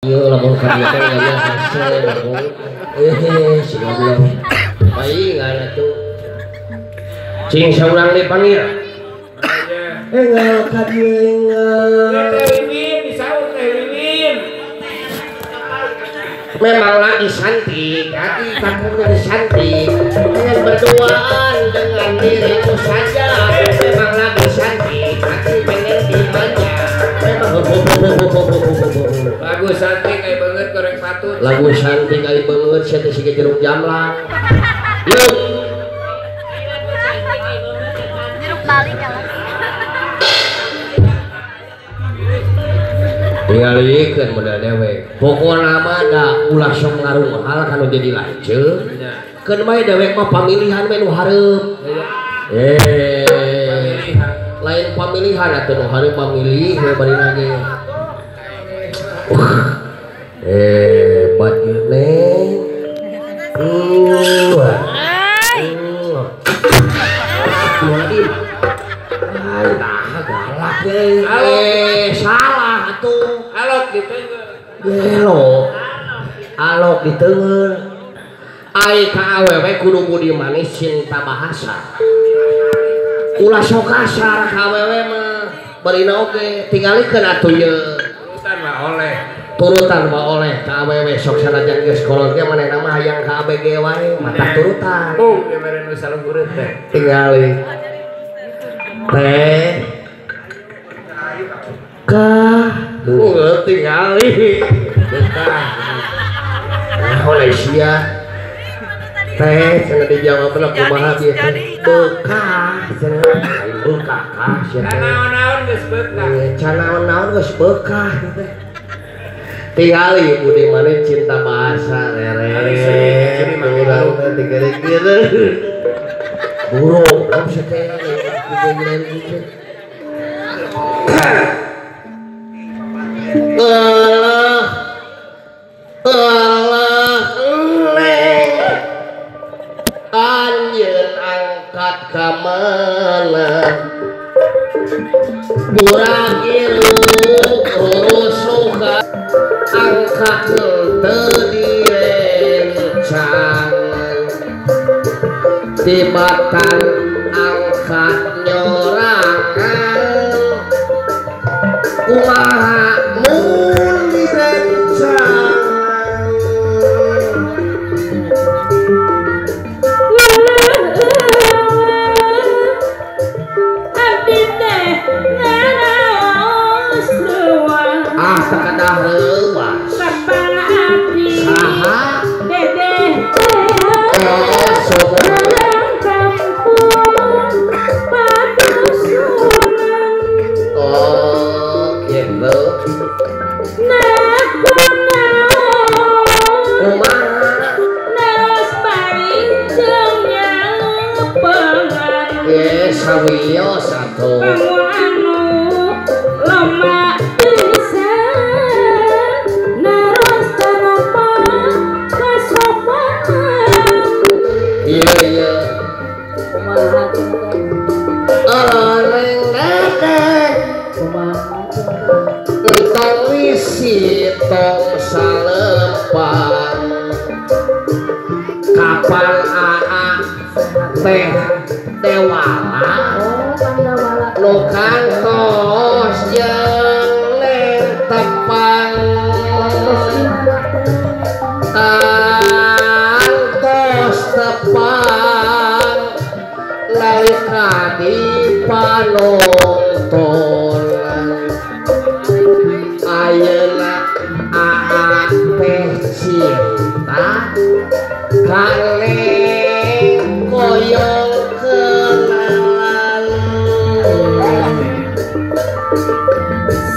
Ieu lamun ka dieu teh aya hese lamun si goblok. Paingan atuh. Cing saurang dipanggil. Enggal ka dieu enggal. Teh Wiwin disaur Teh Wiwin. Memang lagi santik, hati takutnya santik. Dengan berduaan dengan dirimu saja. Memang lagi santik, hati pengen dimanja. Memang lagu santik kayak banget goreng patut. Lagu santik kayak banget sia teh siga jeruk jamlang. Yuk. Jeruk balik kalau. Tingalikeun modal dewek. Pokona mah da ulah sok ngarung hal kanu jadi lanceuk. Keun bae dewek mah pamilihan we nu hareup. Lain pamilihan atuh nu hareup pamilih we bari lagi. Hebat ieu neng. Galak deh. Salah atuh. Alok diteungeun. Gelo. Alok diteungeun. Ai ka awewe kudu budi manis cinta bahasa. Ulah sok kasar ka awewe mah. Barina oge tingalikeun atuh ye. Turutan mah oleh. Turutan mah oleh ka awewe sok sanajan geus kolot ge manehna mah hayang ka ABG wae, mata turutan. Bung ge mere nu saluhureun teh. Tingali. Teh kah tingali betah Malaysia teh cenah dijawabna kumaha bieu teh bekah cenah bekah kah cenah naon-naon geus bekah canaon-naon geus bekah teh tingali budi maneh cinta bahasa rere urang teh tinggal buruk bisa teh alah alah neng anjeun angkat ka mana burak iruk rusuka angkat teu direncang tibatan angkat nyorangan kumaha mun direncang abdi teh ngaraos reuah ah sakedah reuah sapala abdi saha dedeh teh oh sok oh gitu sawios atuh anu lemah pisan naros tanpa kasopanan iya iya kumaha neng dedeh kumaha entong wisi tong salempang kapan aa teh dewala nu kantos jeung neng tepang kantos tepang nalika di panontonan ayeuna aa teh cinta ka neng koyong kenalan.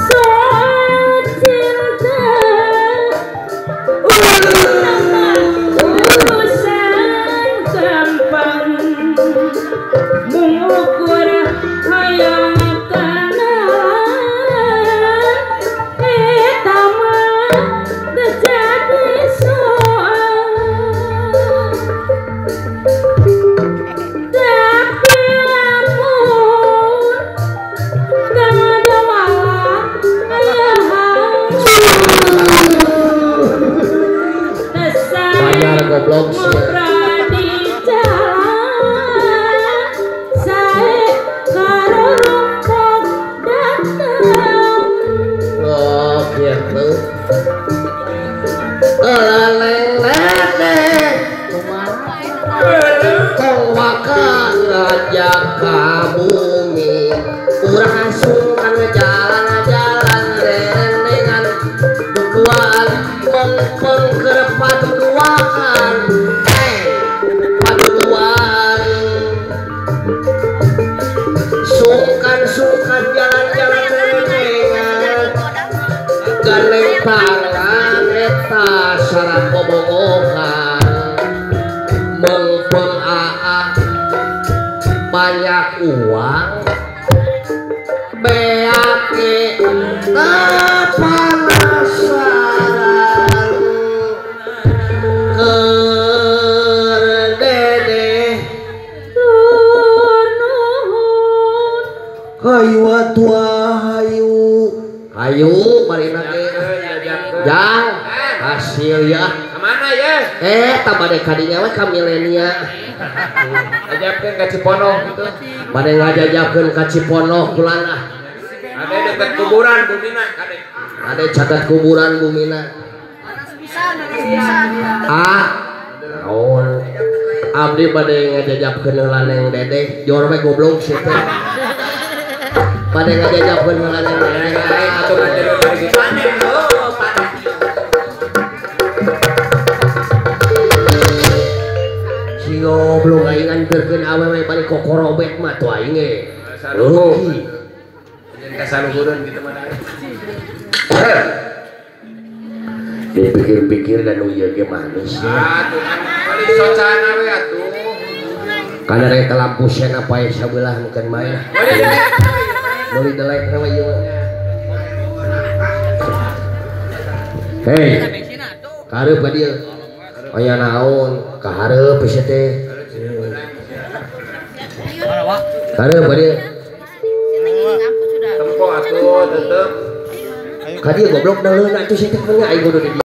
Soal cinta urusan gampang mengukur hayang kenalan eta mah teu jadi soal. goblok sih. Ngobrol di jalan sae karo rumpuk dateng. Oh gitu. Leleng leleng kong waka ngajak ka bumi urang sungkan jalan-jalan rendengan duaan mengpeng keur paduduaan paduduaan sungkan-sungkan jalan-jalan rendengan gandeng tangan eta sareng bobogohan mengpeng aa banyak uang beake kepanasan keur dedeh Tur nuhun hayu atuh hayu hayu marina ge jang hasil ya kemana ya tah bade kadinya we ka milenia Ngajapkeun ka Ciponoh gitu. Bade ngajajapkeun ka Ciponoh kulan ah. Ade deket kuburan bumina kade. Ade caket kuburan bumina. Ah, naon? Abdi bade ngajajapkeun heula Neng Dedeh, jor we goblok sia teh. Bade ngajajapkeun heula Neng Dedeh. Atuh ngajero dari panen oh, panen. Si goblok aing nganterkeun awewe balik kokorobet mah tuh aing ge. Rugi. Jeung kasaluhureun kitu mah. Dipikir-pikir dan nu ieu ge manis. Ah, tuh kan balik socana we atuh. Kana rek lampu sen apa sabelah meukeun bae. Meuli delek we ieu mah. Hei. Kareup ka dieu. Aya naon ka hareup sia teh. Kareup ka dieu. Tempo atuh tetep. Ka dieu goblok daleuna atuh sia teh nya aing kudu di